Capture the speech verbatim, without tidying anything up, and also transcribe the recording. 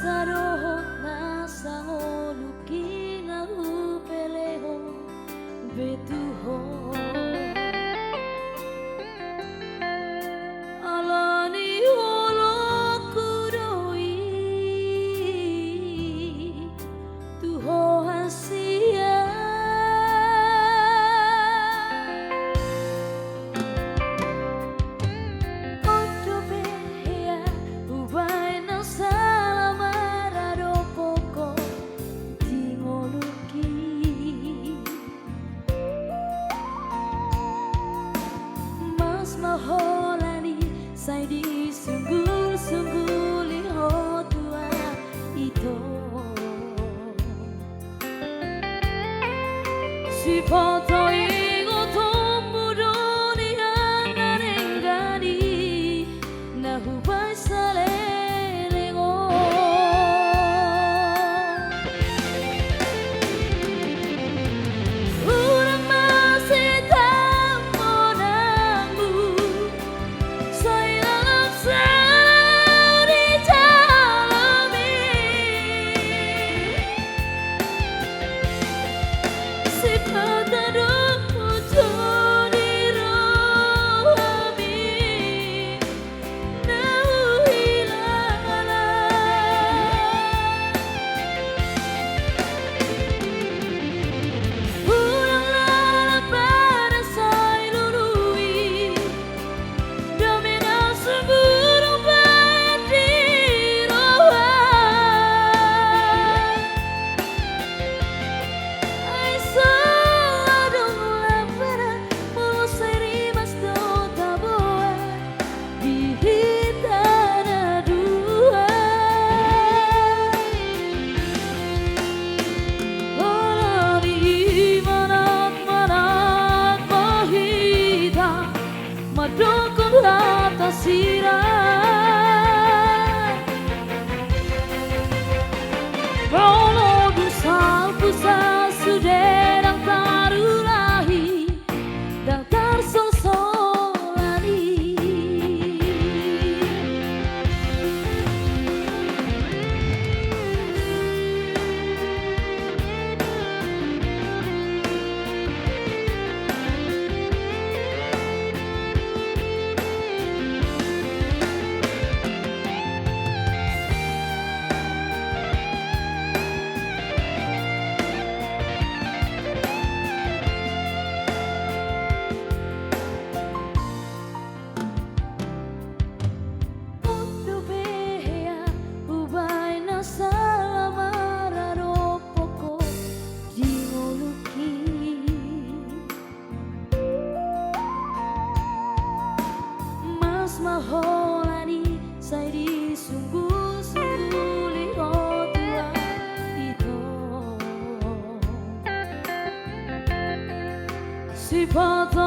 Sadohot na sangoluki nga hupelehon be tu ho. Alani holongku do i tu ho hasian. On dope hea hubaen na sala maradophon ho di ngolungki. Mas ma holan i sai disunggulsungguli ho tu ahu, ito. Sipata ingotonmu do nian na denggan i na hubaen saleleng on. Unang ma sitaon monangmu sai lalap sari jalomi. Sipata do uju di rohami na huhilala. Unang lalap pada sai lului. Dame na sumurung baen di roha. Ai so adong lambaran molo sai rimas do taboan di hita na dua. Alani i manat manat ma hita mandokkon hata sira. Molo dung salpu sa sude ndang tarulahi, ndang tarsolsoli. On dope hea hubaen na sala maradophon ho di ngolungki. Mas ma holan i sai disunggulsungguli ho tu ahu, ito. Sipata